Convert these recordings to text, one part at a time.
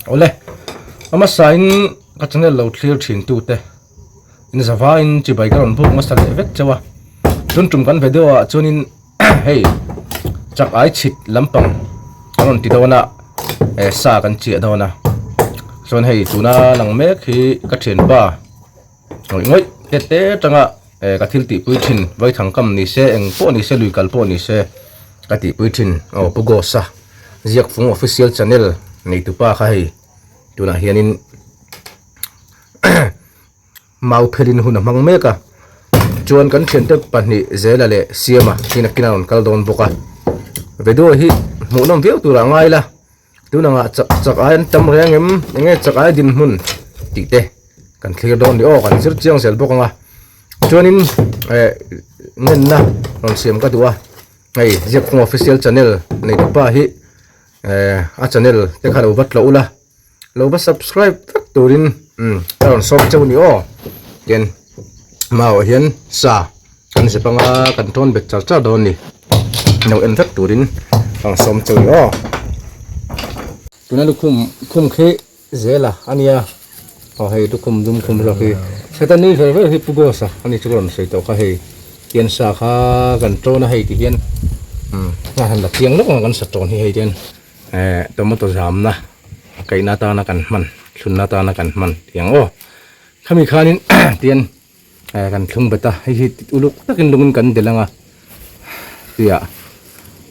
Awle, a hmasain ka channel lo thlir thin tute in zavain chibai ka rawn buk hmasa leh vek chauh a. Tun tum kan video ah chuanin hei chak ai chhit lampang kan rawn ti dawn a, eh sa kan chiah dawn a. Chuan hei tuna lang mek hi ka thianpa ngawih ngawih te te atanga eh ka thil tihpui thin vaithang kam ni se eng pawh ni se lui kal pawh ni se ka tihpui thin aw Pu Ghost-a Ziakfung official channel neitupa kha hei tunah hianin mau phelin hun a hmang mek a chuan kan thiante pahnih Zela leh Siama hi nakin a rawn kal dawn bawk a video hi hmuhnawm viau turah a ngai la. Tun angah chak chak ai an tam reng em enge chak ai dinhmun tih te kan thlir dawn ni aw kan zir chiang zel bawk ang a chuanin eh ngenna rawn siam ka duh a hei Ziakphung official channel nei tawpa hi eh a channel te kha lo va tlawh ula lo va subscribe vek turin umm ka rawn sawm cheu ni aw tin mau ah hian sa. Kan zep anga kan tawn bet char char dawn ni. No en vek turin ang sawm cheu ni aw. Tuna lukhum khum khi zela ania. Aw hei lukhum dum khum zawk hi. Heta nui ver ver hi Pu Ghost a ani chu ka rawn sawi tawh kha hei. Tian sa kha kan tawn a hei ti hian umm a han la chiang lawk ang kan sa tawn hi hei tian eh tomato zamna kaihna atana kan hman thlunna atana kan hman tiang aw. Khami khanin tian. Eh kan thlung bet a hei hi uluk takin lungin kan delh ang a tuiah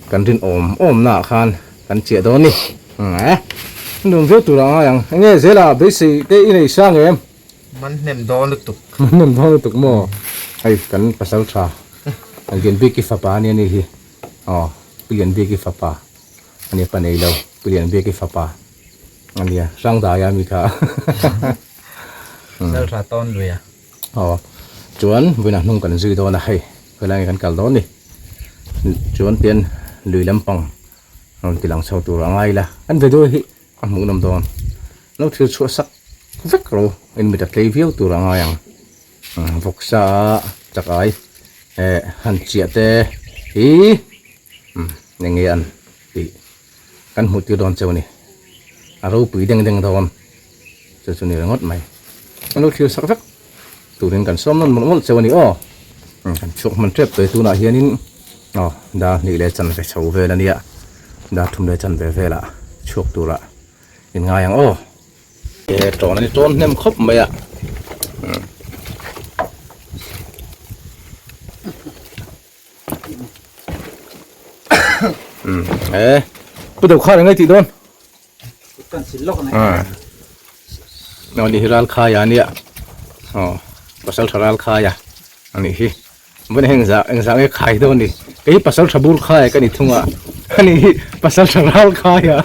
kan rin awm awm na ah khan kan chiah dawn a ni eh nuam viau tur ah a ngai ang enge zela beisei te i nei sang em man hnem dawn lutuk man hnem dawn lutuk maw hei kan pasal tha Lianbiki fapa a nia ni hi aw Pu Lianbiki fapa a nia pa nei lo Pu Lianbiki fapa a nia Hrangdaia mi kha. Pasal tha tawn lui a. Aw chuan vawiinah hnung kan zui dawn a hei helai nge kan kal dawn ni chuan tian lui lampang rawn ti lang chho tur a ngai la kan video hi a hmuh nawm dawn lo thil chhuah sak vek ro in mit a tlei viau tur a ngai ang vawksa chakai eh han chiah te hi eng nge an tih kan hmuh tir dawn cheu a ni a ropui deng deng dawn. Chu chu ni ringawt mai. An lo thlir sak vek turin kan sawm nawn mawlh mawlh cheu a ni aw. Kan chhuak hman tep tawh tunah hianin aw dar hnih leh chanve chho vel a nia. Dar thum leh chanve velah chhuak turah in ngai ang aw. He tawn a ni tawn hnem khawp mai a. E pu deuh kha reng ai tih dawn. Aw ni hi ral khai a nia aw pasal tha ral khai a ani hi vawin heng zah eng zah nge khai dawn ni kei hi pasal tha bur khai ka ni thung a ani hi pasal tha ral khai a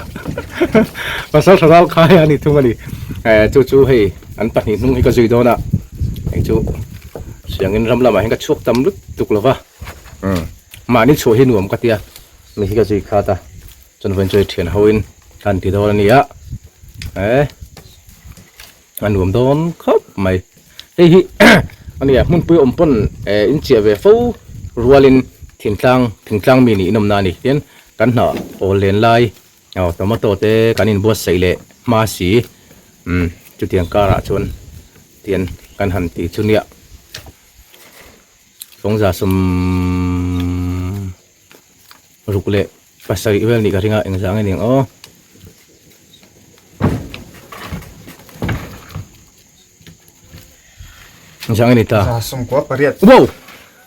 pasal tha ral khai a ni thung a ni eh chu chu hei an pahnih hnung hi ka zui dawn a hei chu siangin ram lamah hian ka chhuak tam lutuk lo va mahni chhuah hi nuam ka tia mi hi ka zui khat a. Chuan vawiin chu thian ho in kan ti dawn a ni a eh a nuam dawn khawp mai hei hi a nia hmunpui awm pawn eh in chiah ve fo rualin thingtlang thingtlang mi nih nawmna a ni tin kan hna awl len lai aw tomato te kan inbuatsaih leh hma si umm chutiang karah chuan tian kan han ti chu nia Fawngza sawm. Ruk leh pasarih vel nih ka ring a engzah nge ning aw. Engzah nge ni ta? Za sawmkua pariat. Wow!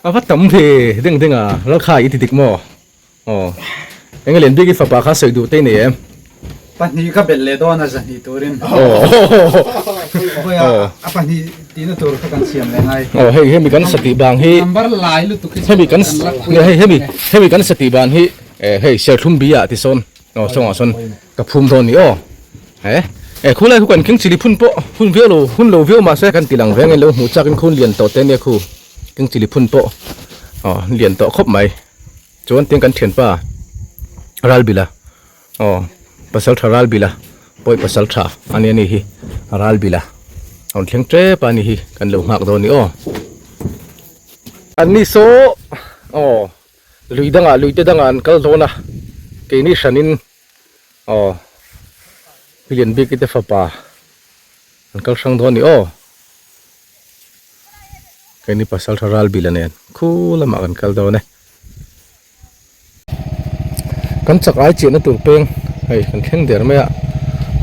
A va tam ve deng deng a Lalkha i ti dik maw? Aw. Enge lian bik i fapa kha sawi duh te i nei em? Pahnih ka belh leh dawn a zahnih turin. Aw. A pahnih tihna tur kha kan siam leh ngai. Aw hei hemi kan satih bang hi. Number lai lutuk hi hemi kan hei hemi hemi kan satih ban hi hei serthlum bi ah tisawn aw sawngah sawn ka phum dawn ni aw. Eh eh khulai khu kan keng chili phun pawh hun viau lo hun lo viau mahse kan ti lang veng in lo hmuh chak in khun lian tawh te ania khu keng chili phun pawh aw lian tawh khawp mai. Chuan tin kan thianpa Ralbila Aw pasal tha ral bila pawi pasal tha a nia ni hi ral bila a rawn thleng tep a ni hi kan lo nghak dawn ni aw. An ni saw aw lui dangah lui te dangah an kal dawn a keini hranin aw. Pi Lianbiki te fapa an kal hrang dawn a ni aw. Keini pasal tha ral bila nen khu lamah kan kal dawn e. Kan chak ai chiahna tur peng hei kan thleng der mai a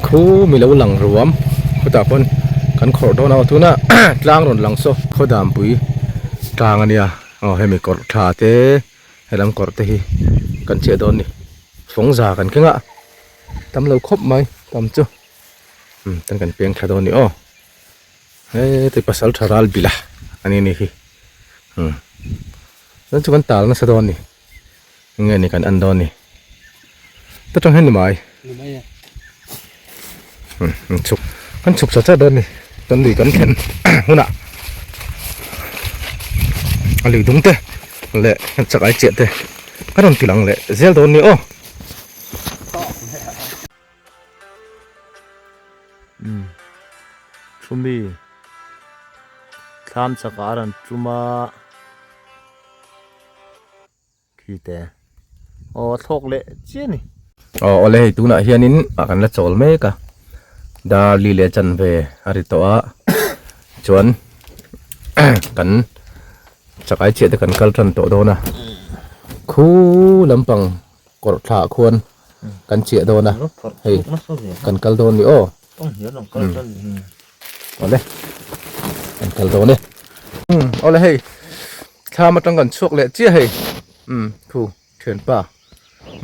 khu mi lo lang ruam khutah pawn kan khawrh dawn a tuna tlang rawn lang saw khaw danpui tlang a nia aw hemi kawrh tha te helam kawrh te hi kan chiah dawn a ni fawngza kan keng a tam lo khawp mai tam chu umm chuan kan peng thla dawn a ni aw. Heti pasal tha ral bilh a ani ni hi umm chuan chu kan tal nasa dawn a ni enge ni kan en dawn ni ta tang hian ni mai umm chhuk kan chhuk chat chat dawn a ni chuan lui kan thlen hunah a lui dung te leh chak ai chiah te a rawn ti lang leh zel dawn a ni aw. Umm thumi thlam chakah a rawn tum a khi te aw a thlawk leh chiah a ni. Aw awle hei tunah hianin ah kan la chawl mek a darli leh chanve a ri tawh a chuan kan chakai chiah te kan kal tan tawh dawn a khu lampang kawrh thla ah khuan kan chiah dawn a hei kan kal dawn ni aw awle kan kal dawn e awle hei thlam atang kan chhuak leh chiah hei umm thu thianpa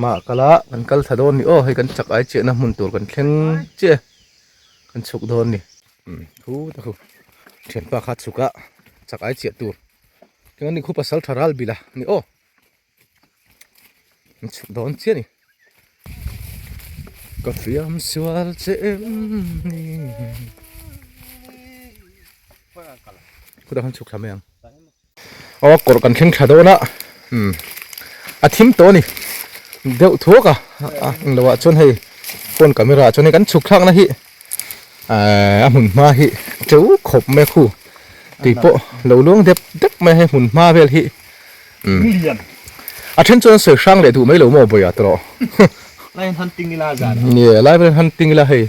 mah kala kan kal thla dawn ni aw hei kan chak ai chiahna hmun tur kan thleng chiah kan chhuk dawn ni umm thu ta khu thianpa kha chhuk a chak ai chiah tur keng ani khu pasal tha ral bila ni aw. An chhuk dawn chiah a ni. Ka fiam sual che em ni. Khutah khan chhuk thla mai ang. Aw kawrh kan thleng thla dawn a. Umm a thim tawh a ni. Deuh thuak a. Englo ah chuan hei phone camera ah chuan hei kan chhuk thlakna hi a hmun hma hi teuh khawp mai a khu. Tui pawh lo luang dep dep mai a hei hmun hma vel hi. A then chuan sawi hrang leh duh mai lo maw Bawia tawh. Lion hunting ila zan. Nge lion hunting ila hei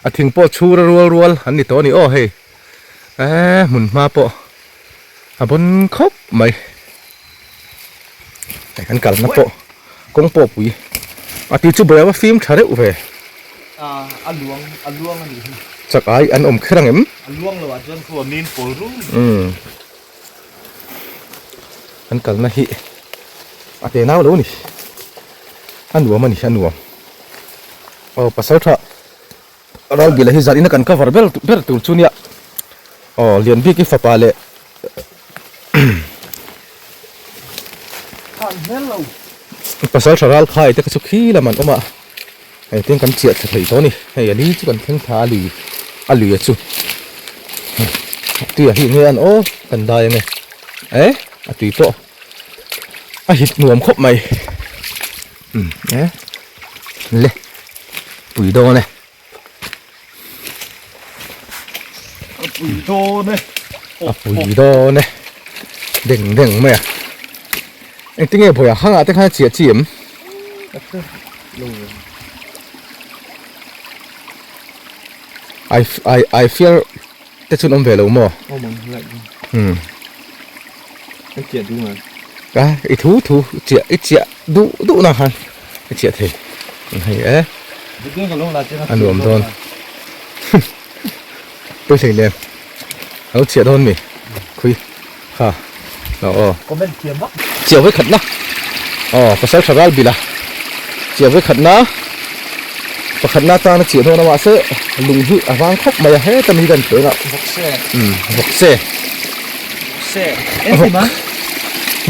a thing pawh chhur a rual rual an ni tawh a ni aw hei eh hmun hma pawh a bawn khawp mai. Hei kan kalna pawh kawng pawh pui a tih chu Bawia va fim tha reuh ve. A luang a luang a nih hi. Chak ai an awm kher ang em? A luang lo ah chuan khu a mim pawl rum. Kan kalna hi a te nau lo a ni a nuam a ni a nuam aw pasal tha ral bila hi zan ina kan cover ber ber tur chu nia aw lian bik i fapa leh pasal tha ral khai te kha chu khi lam an awm a Engtin kan chiah thla thei tawh a ni. Hei a li chu kan thleng thla a lui a lui a chu tui a hi nge an aw kan dai ange eh a tui pawh a hit nuam khawp mai um eh le pui dawn e a pui dawn e a pui dawn e deng deng mai a engtin nge bawih a hangah te khan a chiah chi em. I I I fear te chun awm ve lo maw? Awm ang lai chu. Hmm. Ka chiah duh ngai. Ka i thu thu chiah i chiah duh duh na khan i chiah thei. Hei e. A nuam dawn. Pui hlei lem. A lo chiah dawn mi. Khui. Kha. Aw aw. Comment thiam vak. Chiah vawi khat na. Aw pasal tha ral bil a. Chiah vawi khat na. Pakhat na tan a chiah dawn a mahse lung hi a vang khawp mai a heta mi kan peng a. Vawkse. Umm vawkse. Vawkse. Engkim a?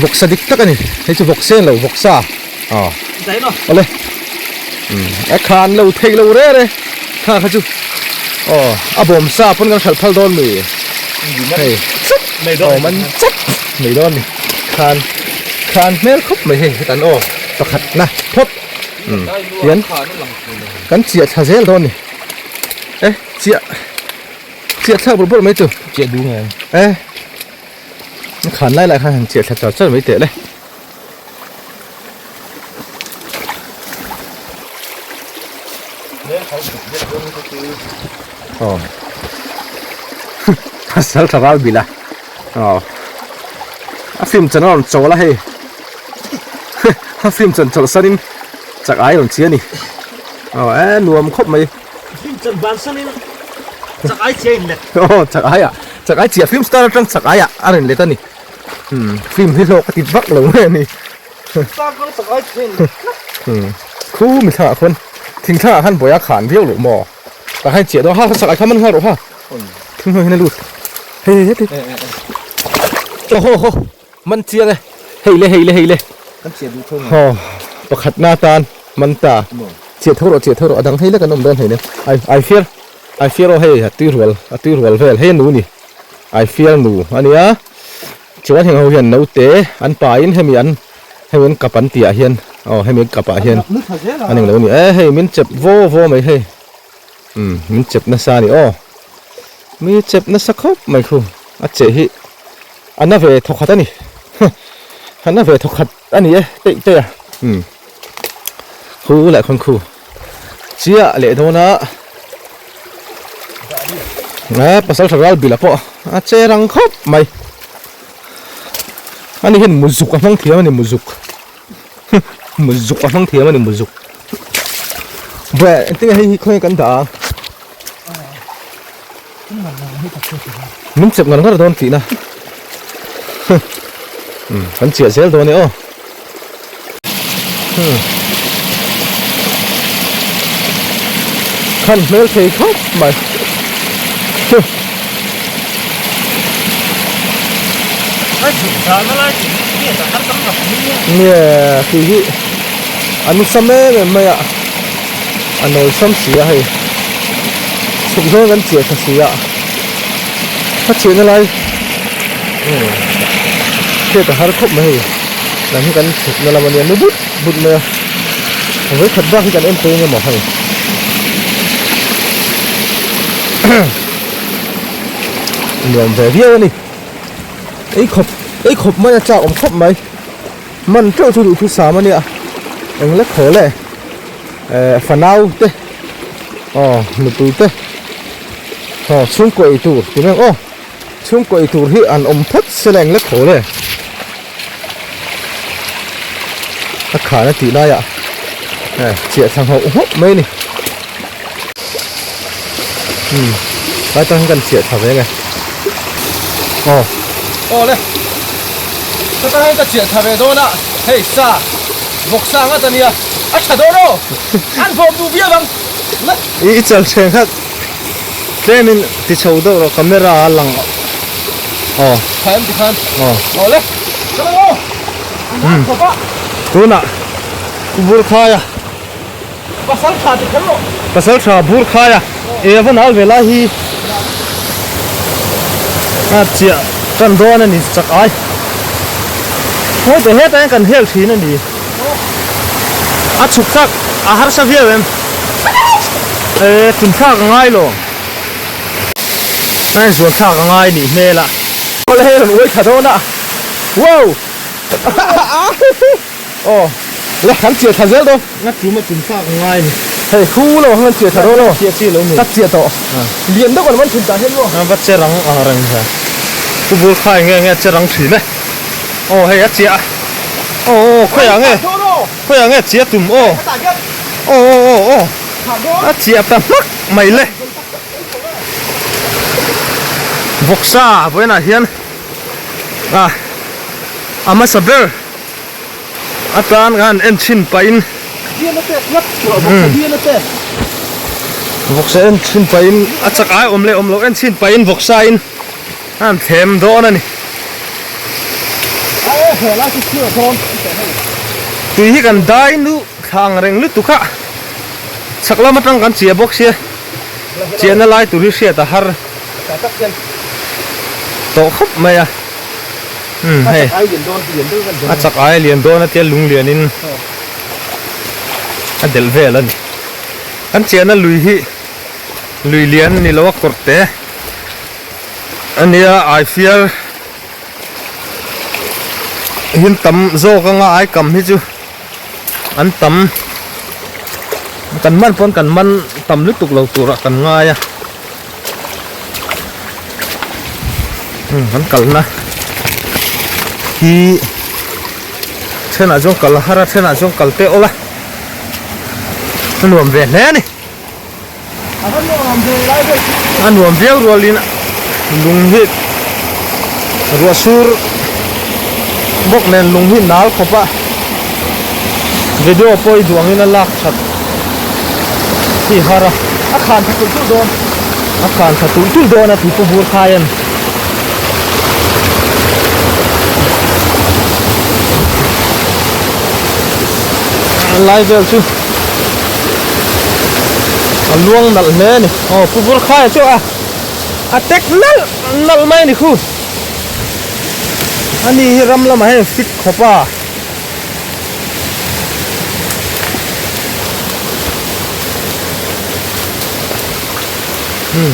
Vawksa dik tak a ni. Hei chu vawkse lo vawksa. Aw. Awle. Umm a khan lo thei lo re re. Kha kha chu. Aw a bawm sa pawn kan hralh phal dawn mi. Hei chawp mai dawn. Aw man chawp mai dawn ni. Khan khan hmel khawp mai hei hetan aw pakhat na phawt. Umm tian kan chiah thla zel dawn ni. E chiah chiah thlak bawrh bawrh mai chu. Chiah duh nge. E khan lai lai khan han chiah thla char char mai teh le. Aw pasal tha ral bila aw a film chan a rawn chawl a hei a film chan chawlh sanin chak ai a rawn chi a ni aw e nuam khawp mai film chan ban sanin chak ai chia in let aw chak ai ah chak ai chia film star atang chak ai ah a rawn let a ni umm film hi hlawk a ti vak lo mai a ni star atang chak ai chia in let umm khu mi thlangah khawn thing thlangah khan buai a khan viau loh maw. Tah khan chiah dawn ha ka sak ai kha man nghal rawh ha thil hnuai hian a lut hei hei heti aw haw haw man chiang e hei le hei le hei le kan chiah duh tho haw pakhat na tan man ta chiah tho rawh chiah tho rawh a dang hei le kan awm dawn hei le ai ai fiar ai fiar aw hei a tui rual a tui rual vel hei a nu ni ai fiar nu ania chuan heng ho hian naute an pain hemi an Hemi an kap an tih ah hian aw hemi an kap ah hian an englo a ni e hei min chep vaw vaw mai hei umm min chep nasa a ni aw mi chep nasa khawp mai khu a cheh hi a na ve thawkhat a ni a na ve thawkhat a ni e teih teih a umm khu leh khawn khu chiah leh dawn a e pasal tha ral bila pawh a che rang khawp mai. Ani hian muzuk a hmang thiam a ni muzuk muzuk a hmang thiam a ni muzuk ve engtin nge hei hi khawnge kan dah a min chep ngar ngar dawn tihna kan chiah zel dawn e aw khan hmel thei khawp mai nge tih hi an sam em em mai a a nawi sam si a hei chhuk zawng kan chiah tha si a a chhiahna lai hriat a har khawp mai hei lam hi kan chhukna lam a nia nu but but mai a vawikhat bak hi kan en peng emaw hei nuam ve viau a ni ei khawp ei khawp mai a chak awm khawp mai man teuh chu duhthusam a nia eng lek haw le eh fanau te aw nupui te aw chhungkaw ei tur ti mai ang aw chhungkaw ei tur hi an awm phawt se la eng lek haw le a khan a tih laiah eh chiah thla nghauh nghauh mai a ni umm lai tang hian kan chiah thla ve nge aw aw le ka tang hian ka chiah thla ve dawn a hei sa vawk sa ngat a nia a tha dawn aw an vawm duh viau ang le I chal then kha tlemin ti chho deuh rawh camera a lang aw tha em ti khan aw aw le ka lang aw khawp a tunah bur khai a Pasal tha ti kher rawh. Pasal tha bur khai a, e a va nal ve lai hi a chiah tan dawn a ni chak ai. Ngawi teh hetah hian kan hel thin a ni. A chhuk thlak a harsa viau em? E tum thlak a ngai lo. A inzuan thlak a ngai nih hmel a. Awle hei a rawn uai thla dawn a. Wow! Aw le kan chiah thla zel dawn. Nga tum a tum fak a ngai ni. Hei khu lo ang an chiah thla dawn aw. Chiah chi lo ni. Ka chiah tawh. Lian deuh kan man thin tah hian maw. A va che rang ang reng ve. Pu bul khai nge nge che rang thin e. Aw hei a chiah. Aw aw khawiah nge khawiah nge chiah tum aw. Aw aw aw aw a chiah ta hmak mai le. Vawksa vawiinah hian a a hmasa ber. A tan khan en chhin pahin vawksa en chhin pahin a chak ai awm leh awm loh en chhin pahin vawksa in a han thlem dawn a ni. Tui hi kan dai nu thla ang reng lutuk a chhak lam atang kan chiah bawk sia chiahna lai tur hi hriat a har tawh khawp mai a. Umm hei a chak ai lian dawn a tia lung lian in a delh vel a ni kan chiahna lui hi lui lian a ni lo a kawr te a nia ai fiar hin tam zawk anga ai kam hi chu an tam. Kan man pawn kan man tam lutuk lo turah kan ngai a. Hmm, kan kalna hi thenah chuan kal har a thenah chuan kal te awla a nuam ve hle a ni a nuam viau rualin lung hi ruah sur bawk nen lung hi nal khawp a video pawh i duh angin a lak that hi har a a khan tha tulh tulh dawn a khan tha tulh tulh dawn a tih pawh bur khai a ni. Lai vel chu a luang nalh hle a ni aw pu bur khaia chu a a tek nalh nalh mai a ni khu ani hi ram lamah hian fit khawp a. Hmm.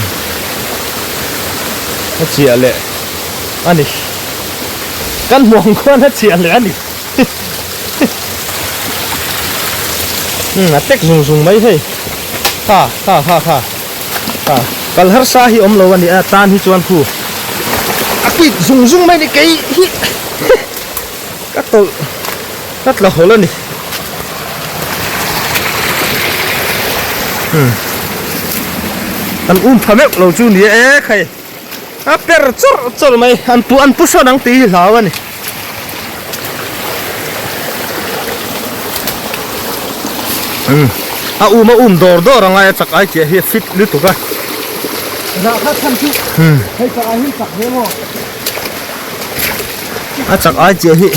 A chiah leh a ni. Kan hmuang khuan a chiah leh a ni. Hmm, a tek zung zung mai hei. Kha, kha, kha, kha. Kha, kal harsa hi awm lo a ni a, tan hi chuan khu. A pit zung zung mai ni kei hi. Ka tawlh ka tla hawlh a ni. Hmm. An um pha meuh lo chu ni e khai. A per chawrh chawrh mai an pu an pu sawn ang tih hi hlau a ni. Hmm. A um a um dawr dawr a ngai a chak ai chiah hi a fit lutuk a. Zah kha chhan chu. Hmm. Hei chak ai hi chak ve maw. A chak ai chiah hi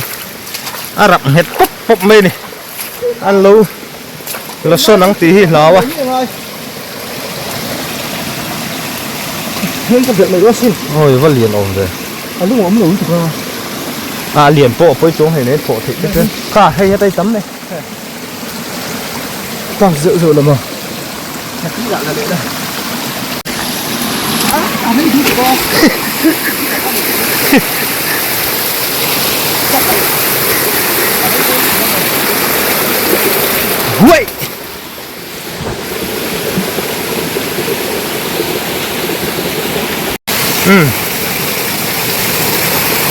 a rak nghet pawp pawp mai a ni an lo la sawn ang tih hi hlau a awi va lian awm ve a lung awm lo lutuk a a lian pawh a pawi chuang hei nen thawh theih te chuan kha hei a tai tam nei tak zeuh zeuh lam a Huai! Hmm.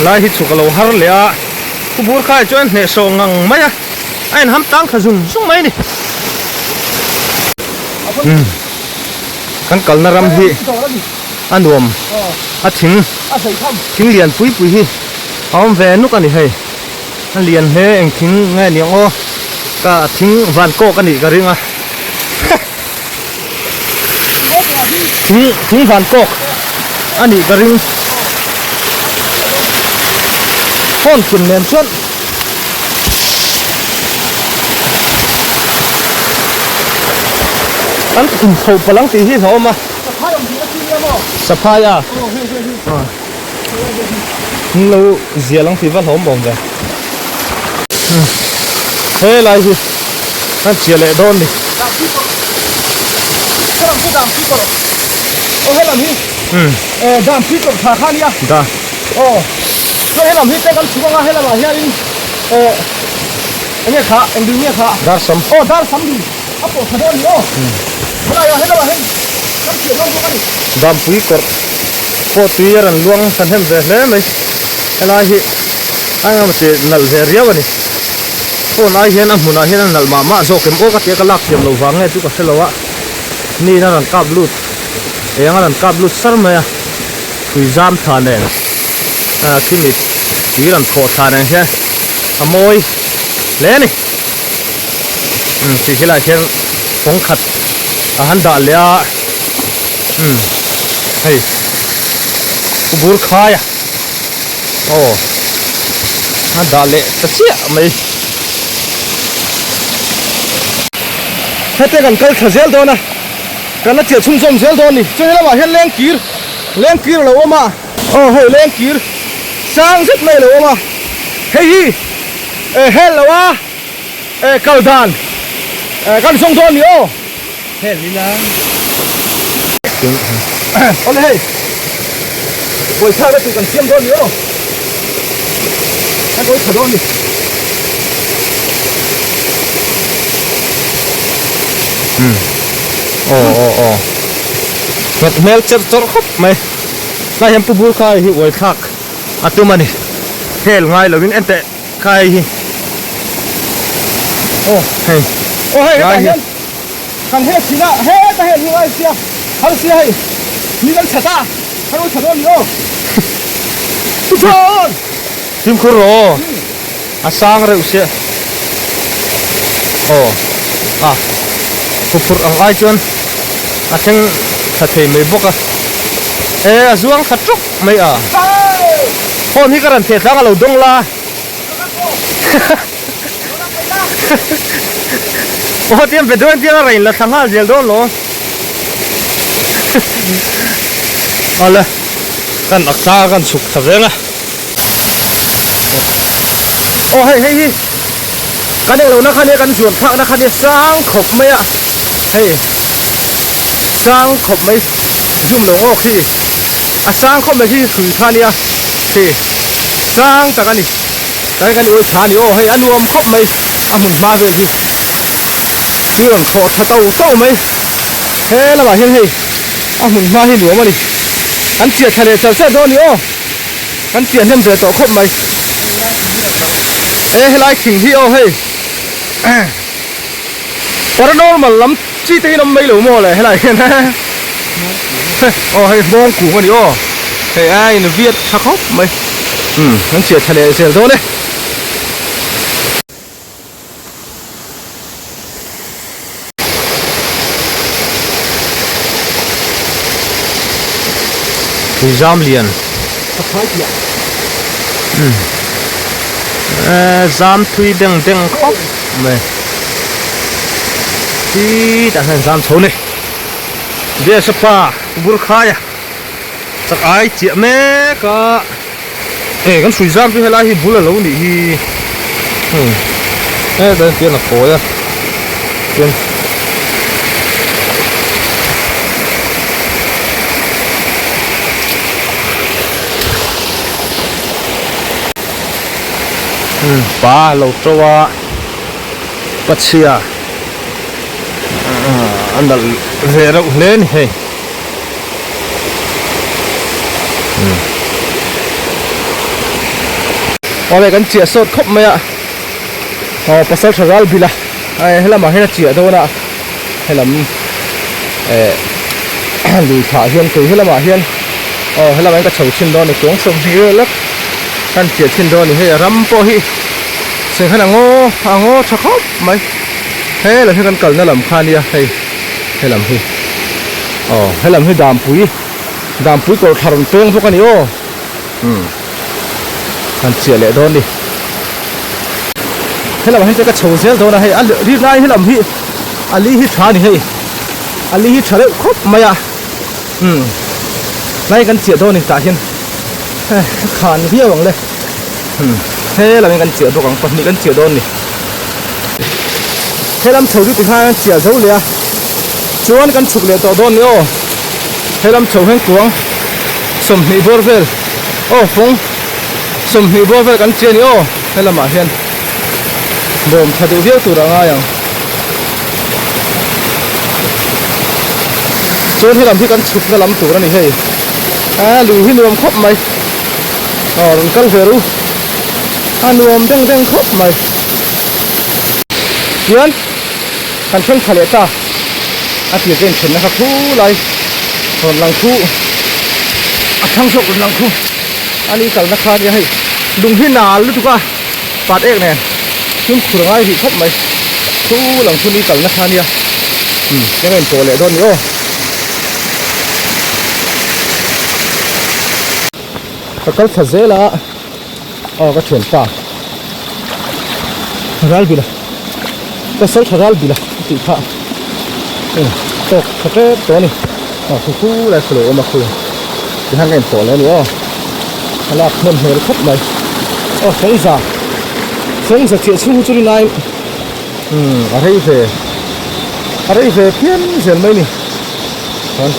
Lai hi chhuk a lo har leh a. Pu bur khai chuan hnehsawh ngang mai a. A inham tang thla zung zung mai a ni. Hmm. Kan kalna ram hi a nuam a thing thing lian pui pui hi a awm ve nuk a ni hei. A lian hle eng thing nge ni ang aw ka thing van kawk a nih ka ring a. Thing thing van kawk a nih ka ring. Phone kin nen chuan Kan inchho palh ang tih hi a awm a. Saphai a. An lo zial ang tih va hlawm awm ve. He lai hi a chiah leh dawn ni. Da. Aw chuan helam hi te kan chhuk anga helamah hianin eh enge kha eng ding nge kha dar sam aw dar sam ding a pawh tha dawn a ni aw helai ah helamah hian kan thiam dawn bawk a ni. Dampui kawrh pawh tui a rawn luang thahnem ve hle mai helai hi a engemaw ti nalh ve riau a ni phone ai hian a hmunah hian a nalh mah mah zawk em aw ka tia ka lak thiam loh vang nge chu ka hre lo a ni in a rawn kap lut eng a rawn kap lut sar mai a. Tui zam thla nen ah khimi tui rawn thawh thla nen hian a mawi hle a ni umm tih khi laiah khian kawng khat a han dah leh a umm hei pu bur khai a aw a dah leh ta chiah mai. Hete kan kal thla zel dawn a. Kan la chiah chhunzawm zel dawn a ni. Chuan helamah hian lengkir, lengkir a lo awm a. Aw hei lengkir sang zet mai a lo awm a. Hei hi eh hel lo a eh kal dan eh kan zawng dawn a ni aw. Hel ila. Awle hei pawisa na tur kan siam dawn a ni aw. Kan awi tha dawn a ni. Umm aw aw aw nghet hmel cher chawrh khawp mai tlai hian pu bur khai hi uai thlak a tum a ni hel ngai lo in enteh khai hi aw hei aw hei ngai hetah hi hian kan hel thin a heta hel hi ngai sia har sia hei ni kan chhat a har ul chhat aw ni aw Tichuan fimkhur rawh aw. A sang reuh sia. Aw a huphurh ang ai chuan a thleng thla thei mai bawk a. E a zuang thla tawk mai a. Phone hi ka rawn theh tlang a lo dawng la. Aw tiang ve dawn tiang a rain la thla nghal zel dawn lo. Awle kan ak tlang a kan chhuk thla veng a. Aw hei hei hi kan englo na kha nia kan zuan thlak na kha nia sang khawp mai a hei sang khawp mai zoom lo ngawk hi a sang khawp mai khi hrui kha nia khi sang tak a ni tlai kan uai thla a ni aw hei a nuam khawp mai a hmun hma vel hi thil rawn thlawh tha to to mai he lamah hian hei a hmun hma hi nuam a ni kan chiah thla leh char char dawn a ni aw. Kan pian hnem ve tawh khawp mai. E helai thing hi aw hei paranormal lam chi te hi an awm mai lo maw le helai hian aw hei hmawng kung a ni aw hei a in viat tha khawp mai umm an chhiat tha leh zel dawn e. Zam lian zam thui deng deng khawp mai khi tah hian zam chho ni biasa pa burkhaia chak ai chiah mek a. E kan hrui zam chu helai hi bul alo nih hi hmm hetah hian tian a kawi a chuan hmm pa alo to a pachhia a nalh ve reuh hle a ni hei. Awle kan chiah sawt khawp mai a aw pasal tha ral bil a hei helamah hian a chiah dawn a helam eh lui thlah hian kei helamah hian aw helamah hian ka chho chhin dawn a ni kuang sawmhnih vel lek kan chiah chhin dawn a ni hei a ram pawh hi senghan a ngaw a ngaw tha khawp mai helam hi kan kalna lam kha a nia hei. Helam hi aw helam hi dampui dampui kawr thla rawn peng bawk a ni aw umm han chiah leh dawn ni helam ah hian chuan ka chho zel dawn a hei a ri lai helam hi a li hi tha a ni hei a li hi tha deuh khawp mai a umm tlai kan chiah dawn a ni tah hian hei khan viau ang le umm helam hi kan chiah bawk ang pahnih kan chiah dawn a ni. Helam chho chu tikhan an chiah zo leh a, chuan kan chhuk leh tawh dawn ni aw. Helam chho hian kuang 20 bawr vel aw fawng 20 bawr vel kan chiah ni aw helamah hian bawm tha duh viau tur a ngai ang. Chuan helam hi kan chhukna lam tur a ni hei, a lui hi nuam khawp mai aw rawn kal ve ru. A nuam deng deng khawp mai. Tichuan kan thleng tha leh ta. A tir te inthenna kha khu lai rawn lang khu a thlang zawk rawn lang khu a ni kalna kha ania hei lung hi nal lutuk a pat ek nen fimkhur a ngai rih khawp mai khu lang khu ni kalna kha ania umm eng a inpawh leh dawn ni aw. Ka kal thla zel a aw ka thianpa ral bila ka sal tha ral bila a tih kha um tawk tha tep tawh a ni aw khu khu lai khu lo awm a khu tihian ka inpawh leh a ni aw a lak hnem hmel khawp mai aw fawngza fawngza chiah chhung hi chu rinai um a rei ve a rei ve phian zel mai a ni chuan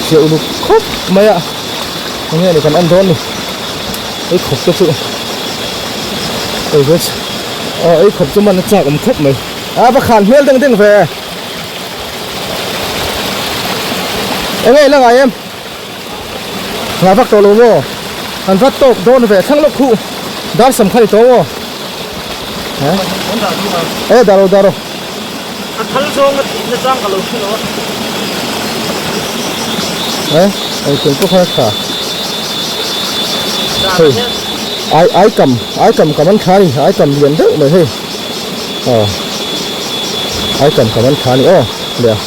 chiah uluk khawp mai a. Enge ni kan en dawn ni ei khawp te chu ei ve aw ei khawp chu man a chak awm khawp mai a va khan hmel deng deng ve. Enge i la ngai em? Nghah vak tawh lo maw? Kan va tawp dawn ve thlang lawk khuh dar sam kha ni tawh maw? E dar rawh dar rawh. A thal zawng a tih na chang ka lo hre lo a. E engkim pawh kha a tha. Hei ai ai kam ai kam kam an tha a ni ai kam lian deuh mai hei aw ai kam kam an tha a ni aw leh a.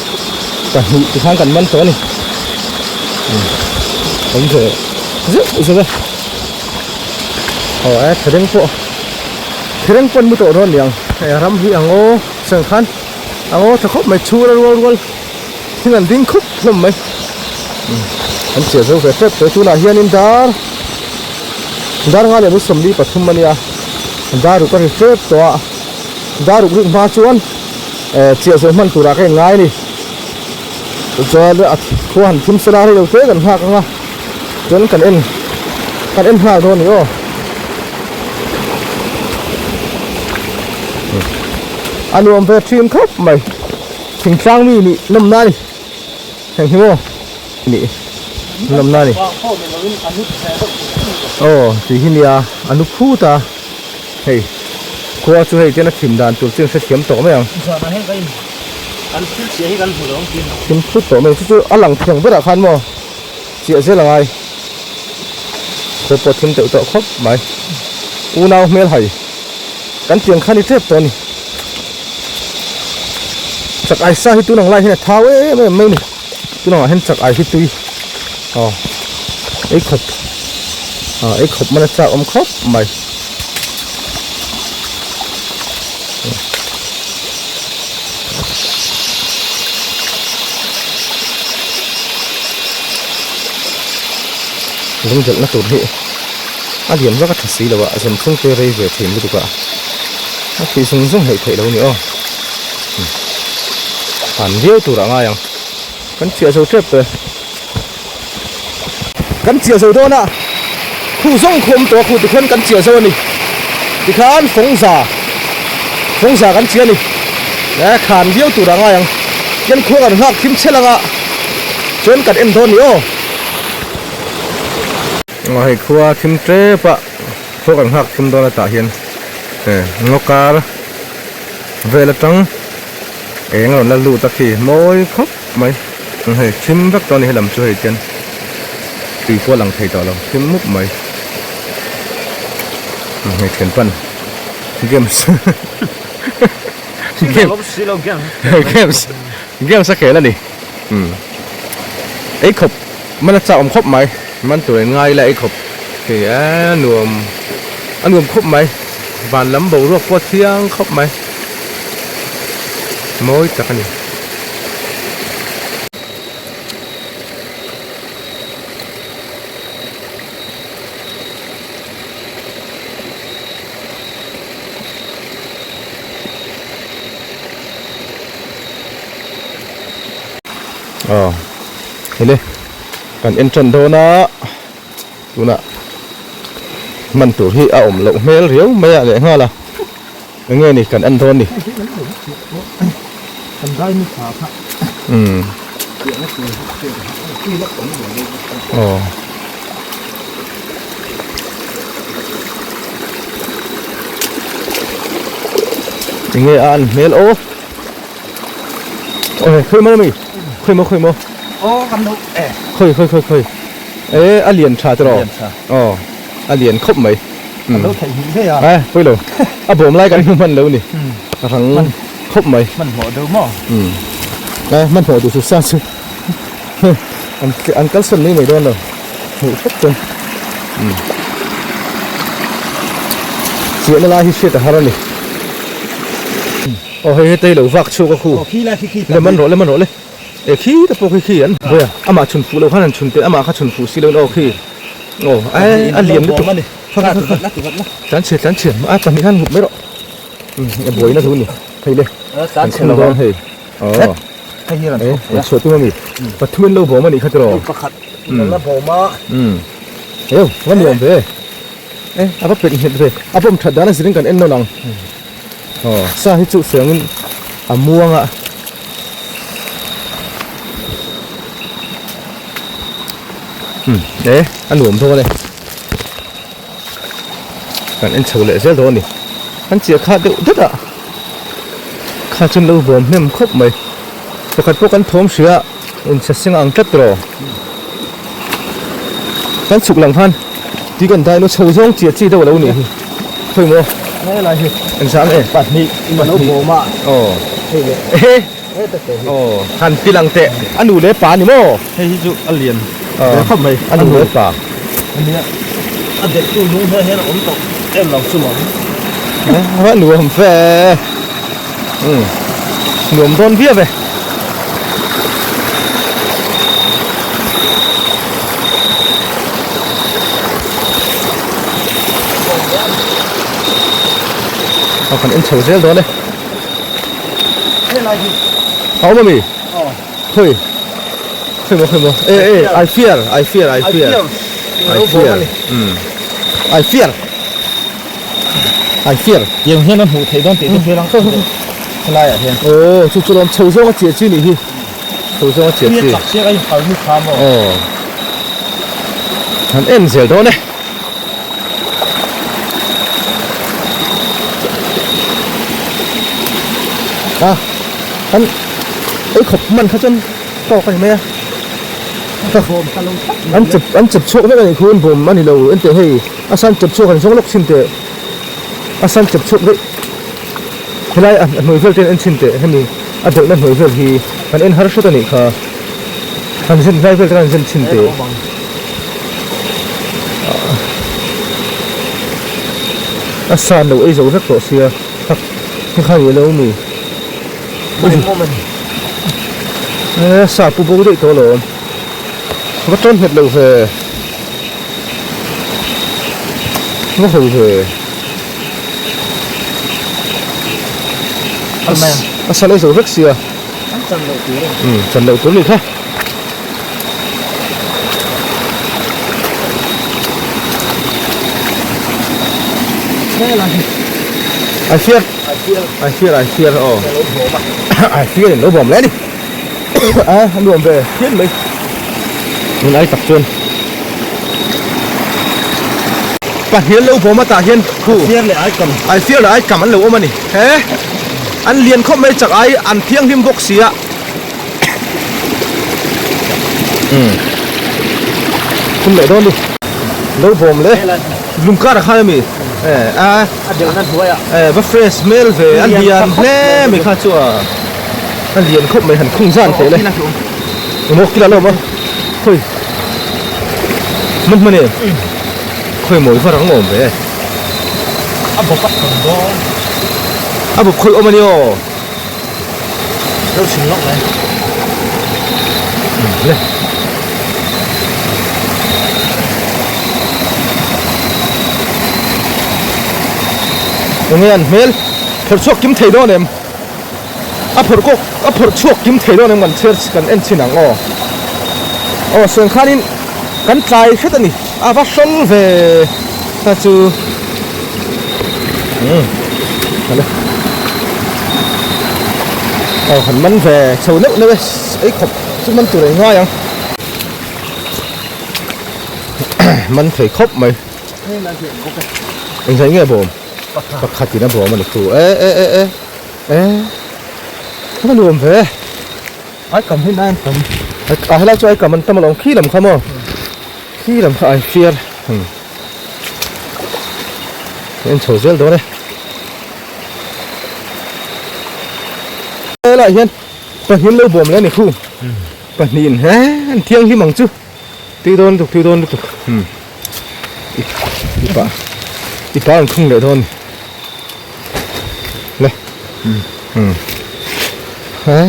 Pahnih tikhan kan man tawh a ni. Awm ve zeuh zeuh a. Aw e thereng pawh thereng pawh an mu tawh dawn niang. Hei a ram hi ang aw chang khan ang aw tha khawp mai chhura rual rual thing an ding khup hlawm mai. An chiah zo ve tep tawh tunah hianin dar dar nga leh 43 a nia dar ruk a ri tep tawh a dar ruk rik hma chuan. Chiah zawh hman turah ka inngai a ni. Chuan a khua han thim sela rei lo te kan nghak ang a, chuan kan en kan en nghal dawn a ni aw. A nuam ve thin khawp mai, thingtlang mi nih nawmna a ni. Heng hi maw nih nawmna a ni. Aw tih hi nia a nu phut a. Hei khua chu hei tian a thim dan tur chu in hrethiam tawh mai ang. Zanah hian kan in kan thil chiah hi kan hmu lo ang tih hlauh. Thim phut tawh mai chu chu a lang thiang berah khan maw chiah zel a ngai. Khua pawh thim deuh tawh khawp mai. Unau hmel hai kan tiang khan i tep tawh a ni. Chak ai sa hi tun ang lai hian a thau em em mai a ni. Tun angah hian chak ai hi tui aw ei khawp ah ei khawp man a chak awm khawp mai. Lungdelh na tur hi a lian vak a tha si lo a zan chhung te rei ve thin lutuk a a thih zung zung hleih theih lo a ni aw han viau tur ah ngai ang. Kan chiah zo tep tawh e. Kan chiah zo dawn a, khuh zawng khuh awm tawh a, khuh tikhian kan chiah zo a ni. Tikhan fawngza, fawngza kan chiah a ni. E khan viau tur ah ngai ang. Tian khua kan nghak thim chhelh ang a, chuan kan en dawn ni aw. Aw hei khua thim tep a, khua kan nghak thim dawn a tah hian e ngaw kar vel atang. Eng a rawn la lut a khi mawi khawp mai hei thim vek tawh a ni helam chu hei tian tui pawh a lang thei tawh lo thim mup mai hei thian pan games games games a khel a ni umm ei khawp man a chak awm khawp mai man tur in ngai ila ei khawp hei a nuam a nuam khawp mai van lam boruak pawh a thiang khawp mai. Mawi tak a ni. Aw hei le kan en tan dawn a tunah hman tur hi a awm loh hmel riau mai a leh nghal a. Enge ni kan en dawn ni. Kan dai ni tha kha. Umm. Aw. Enge a an hmel aw. Oi khoi maw mi. Khoi maw khoi maw. Aw kan lo e. Khoi khoi khoi khoi. E a lian tha tiraw. Lian tha. Aw a lian khawp mai. Kan lo theih hnih hle a. A pawi lo. A bawm lai kan hmu hman lo ni. A rang khawp mai. Hmanhmawh deuh maw? Umm. A hmanhmawh duh chu sa chu an an kalsawn mai mai dawn lo. Hmuh hrep chuan. Umm. Chiahna lai hi hriat a har a ni. Aw hei hetei lo vak chhuak a khu. Aw khi lai khi khi. Lem an rawh lem an rawh le. E khi te pawh khi khi an hawi a. Amah chhun fuh lo khan an chhun teh amah kha chhun fuh si lo in aw khi. Aw ai a lian lutuk kha kha kha tlan chhiat tlan chhiat a pahnih khan hup mai rawh a buaina thu ni hei le kan chhun dawn hei aw e chhuah tum ami pathum in lo bawm anih kha tiraw pakhat la bawm a eu va nuam ve e a va pet nghet ve a bawm that dan a zirin kan en nawn ang aw sa hi chu sengin a muang a. Umm e a nuam dawn e. Kan en chho leh zel dawn a ni. Kan chiah kha deuh det a kha chuan lo bawm hnem khawp mai. Pakhat pawh kan thawm hria a inchhe seng ang tlat rawh. Kan chhuk lang khan tui kan dai nu chho zawng chiah chi deuh a lo nih hi. Khawi maw? Helai hi. Engzah nge? Pahnih lo bawm a. Aw. Hei leh. Ehe. Aw. Han ti lang teh. A nu leh pa ni maw? Hei hi chu a lian ve khawp mai. A nu leh pa. Ania. A delh tu lung hian hian a awm tawh em lo chu maw? A nuam ve. Umm. Nuam dawn viau e. Aw kan en chho zel dawn e. A awm ami? Khawi? Khawi maw khawi maw? E e I fear I fear I fear I fear umm I fear I fear Tiang hian a hmuh theih dawn tih te hriat ang helai ah hian. Aw chu chu lawm chho zawng a chiah chi nih hi chho zawng a chiah chi. Chak chiah a inphal mi kha maw? Aw han en zel dawn e. A an ei khawp hman kha chuan tawk a ni mai a an chep an chep chhuak vek a nih khu an bawm a ni lo enteh hei a san chep chhuak an zawng lawk chhin teh a san chep chhuak daih helai a hnuai vel te an en chhin teh hemi a delhna hnuai vel hi an en har hret a nih kha han zen hlai vel te khan an zen chhin teh. A san lo ei zo vek tawh sia tak hi kha ni lo mi e sa pu bo daih tawh alawm va tawn nghet lo ve va ho ve a san ei zo vek sia chan loh tur a ni kha. I fear I fear I fear aw I fear in lo bawm leh a ni a a nuam ve phian mai tun ai tak chuan pahnih an lo bawm a tah hian khu I fear leh ai kam an lo awm a ni he an lian khawp mai chak ai an thianghlim bawk si a. Khum leh dawn ni lo bawm le lung kar ah khan ami e a a deuh na hnuai ah e va fresh hmel ve a lian hle mai kha chu a a lian khawp mai han khung zan teh le emaw kila lo awm a khawi hman hman e khawi mawi va rang awm ve a bawp a thawn dawn a bawp khawi awm a ni aw. Deuh chhin lawk mai. Le. Enge an hmel phawrh chhuak kim thei dawn em? A phawrh kawk a phawrh chhuak kim thei dawn em kan chhiar kan en chhin ang aw. Aw sawn khanin kan tlai hret a ni a va hrawl ve ta chu. Umm hale aw han man ve chho neuh neuh e ei khawp chu man tur ei ngai ang man thei khawp mai engzah nge bawm pakhat in a bawm a ni thu e e e e e a nuam ve ai kam hi nai an tam a helai chu ai kam an tam alawm khi lam kha maw khi lam kha ai fiar En chho zel dawn e. Helaiah hian pahnih an lo bawm leh a ni khu. Pahnihin he an thianghlim ang chu. Tui dawn lutuk tui dawn lutuk. I pa i pa an khung leh dawn a ni. Le. He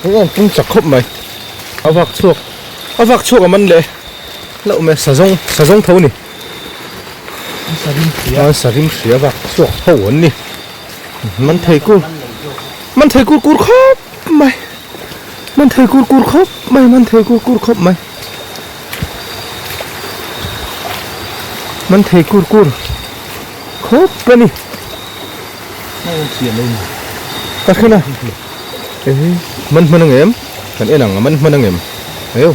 eng an pung chak khawp mai. A vak chhuak a vak chhuak a man leh. Hlauh mai sazawng sazawng tho a ni. A sarim hria vak chhuak ho an ni. Man thei kur man thei kur kur khawp mai. Man thei kur kur khawp mai man thei kur kur khawp mai. Man thei kur kur khawp a ni. Ka hre na. Man hman ang em? Kan en ang a man hman ang em? Eo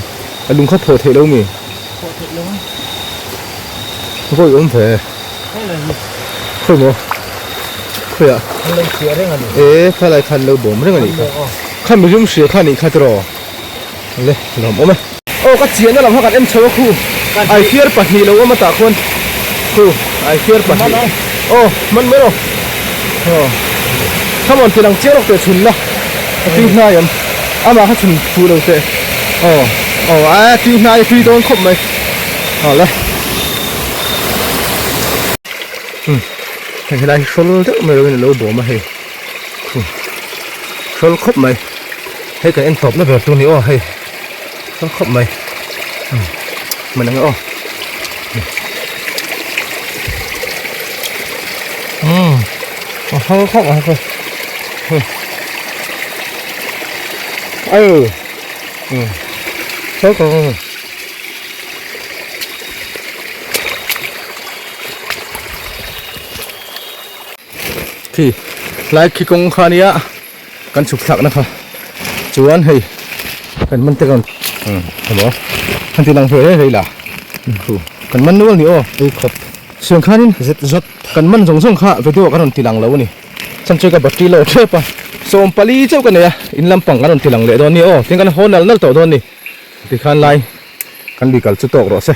a lung kha phaw theih lo mi? Vawi awm ve. Khawi maw? Khawiah? E khalai khan lo bawm reng a nih kha. Kha mirum hria kha nih kha tiraw? Le lawm awm e. Aw ka chiahna lam kha kan en chho a khu. Aifiar pahnih lo awm a tah khuan khu aifiar pahnih. Aw hman mai rawh. Aw come on tilang chiang rawk teh chhun la a tui hnai awm amah kha chhun fuh lo teh aw aw a tui hnai a tui dawn khawp mai aw le um hei helai hi hrawl deuh mai loin alo bawm a hei khu hrawl khawp mai hei kan en tawp na ber tur a ni aw hei hrawl khawp mai um man ang e aw. Umm a hal khawp ang chu aw umm chau ka ang khi lai khi kawng kha nia kan chhuk thlakna kha chuan hei kan man te kan emaw han ti lang ve rei rei la kan man nual ni aw ei khawp siang khanin zet zawt kan man zawng zawng kha video kan rawn ti lang lo a ni chhan chu ka battery low tep a sawm pali chauh ka nei a in lampang kan rawn ti lang leh dawn ni aw tin kan haw nal nal tawh dawn ni tikhan lai kan lui kal chu tawk rawh se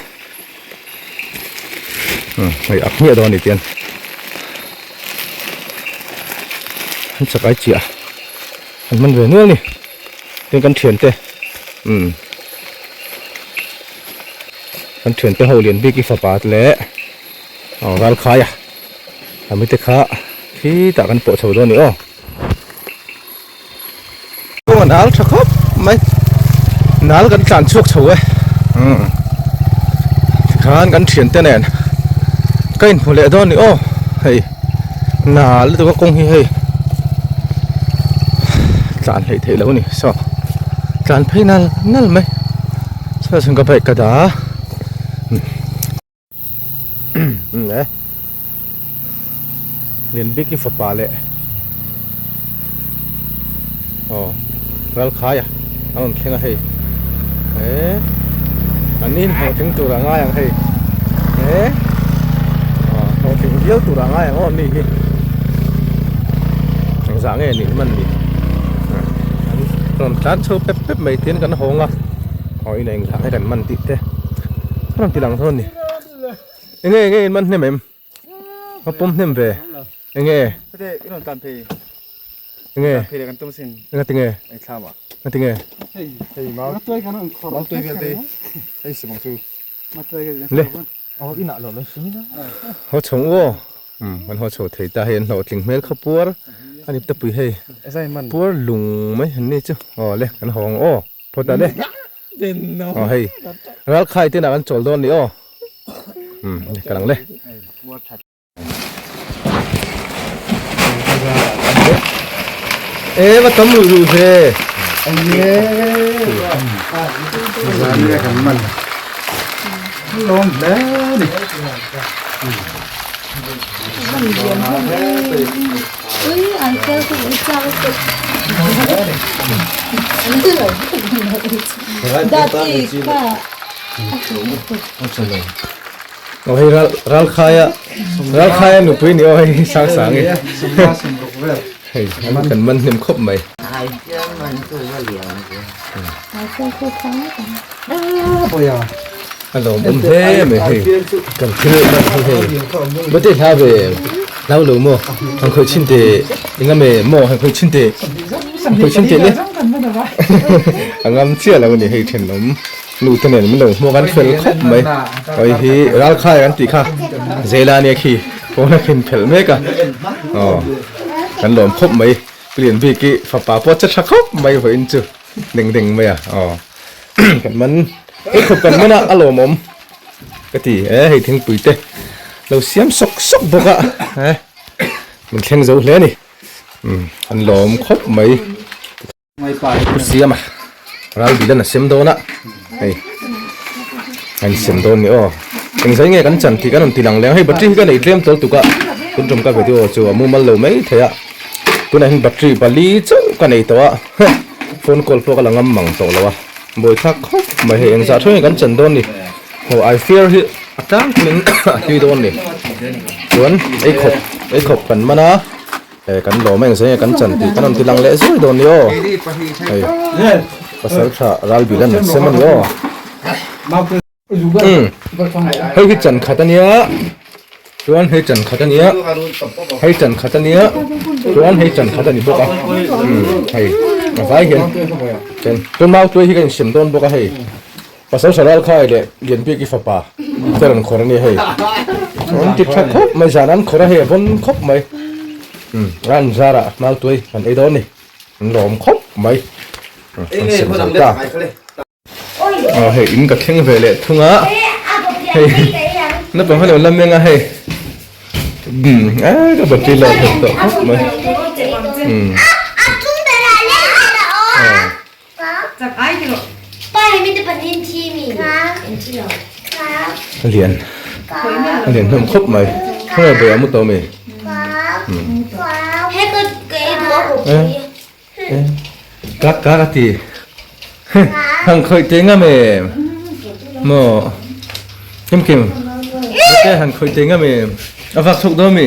hei a hmiah dawn a ni tian an chakai chiah an man ve nual a ni tin kan thiante umm kan thiante ho lian bik i fapa leh aw ral khai a ami te kha khitah kan pawh chho dawn a ni aw. Kawng a nal tha khawp mai nal kan tlan chhuak chho e umm tikhan kan thian te nen ka inhmu leh dawn a ni aw hei nal lutuk a kawng hi hei tlan hleih theih loh a ni saw tlan phei nal nal mai saw chuan ka bike ka dah a. E Lianbiki fapa leh aw Ralkhaia an rawn thleng a hei he an in hlawhtling tur a ngai ang hei he aw hlawhtling viau tur a ngai ang aw mi hi engzah nge nih man ni an rawn tlan chho pep pep mai tiin kan hawng a. Aw ina engzah nge kan man tih te ka rawn ti lang dawn a ni enge enge in man hnem em ka pawm hnem ve enge enge enga tinge enga tinge le haw chho u aw umm kan haw chho thei ta hei an hlawhtling hmel kha puar a ni tapui hei puar lung mai han ni chu aw le kan haw ang aw. Phawt a le. Aw hei. Ral khai te nah kan chawl dawn ni aw. Um ka lang le. E va tam rui rui ve. Aw hei ral ral khaia ral khaia nupui ni aw hei sang sang i hei an kan man hnem khawp mai. A lawmawm hle mai hei kan thil man hi hei bate hla ve hlau lo maw han khawih chhin teh eng ame maw han khawih chhin teh han khawih chhin teh le a ngam chiah lo a ni hei thenawm nu te nen min lo hmuak an fel khawp mai hei hi ral khai an tih kha zela ania khi pawn a khin phelh mek a aw kan lawm khawp mai Plian bik i fapa pawh che tha khawp mai vawiin chu. Ding ding mai a aw kan man ei khawp kan man a a lawmawm ka ti e hei thingpui te lo siam sawk sawk bawk a e min thleng zo hle a ni umm an lawm khawp mai pu siam a ral bilan a sem dawn a hei an sem dawn ni aw engzai nge kan chan tih kan rawn ti lang leh ang hei battery hi ka nei tlem tawlh tuk a tun tum ka video chu a mumal lo mai thei a tunah hian battery pali chauh ka nei tawh a. Phone call pawh ka la ngam mang tawh lo a, buaithlak khawp mai hei engzah theuhin kan chan dawn ni. Ho I fear hi a tlangpuiin a tui dawn ni. Chuan ei khawp ei khawp kan man a eh kan lawm a engzah nge kan chan tih kan rawn ti lang leh zuai dawn ni aw. Hei pasal tha ral bil an sem a ni aw. Umm hei hi chan khat a nia chuan hei chan khat a nia hei chan khat a nia chuan hei chan khat a ni bawk a umm hei a vai hian chuan chuan mau tuai hi ka insem dawn bawk a hei pasal saral khai leh Lianbik i fapa te rawn khawr a nia hei an ti tha khawp mai zan an khawr a hei a vawn khawp mai umm a an zarah mau tuai kan ei dawn a ni an lawm khawp mai an sem zo ta. Aw hei in ka thleng ve leh thung a hei naupang khan lo la meng a hei umm a ka battery low thei tawh khawp mai umm a lian a lian hlawm khawp mai khawnge buai a mu tawh ami umm Ka ka ka ti. Hang khoi te ngam em. Mo. Kim kim. Te han khoi te ngam em. A vak thuk do mi.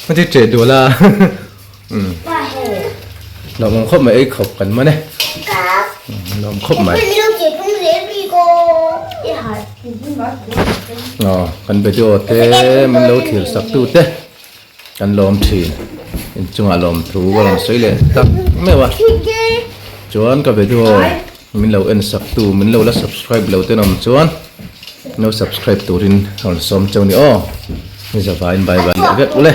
Ma ti che du la. Um. Lawm awm khawp mai ei khawp kan man e. Lawm khawp mai. Aw kan video te min lo thlir sak tu te. Kan lawm thin. Inchungah lawm thu ka rawn sawi leh tak meuh a. Chuan ka video min lo en sak tu min lo la subscribe lo ten awm chuan lo subscribe turin rawn sawm cheu ni aw. Ni zavaiin bye bye leh vek ule.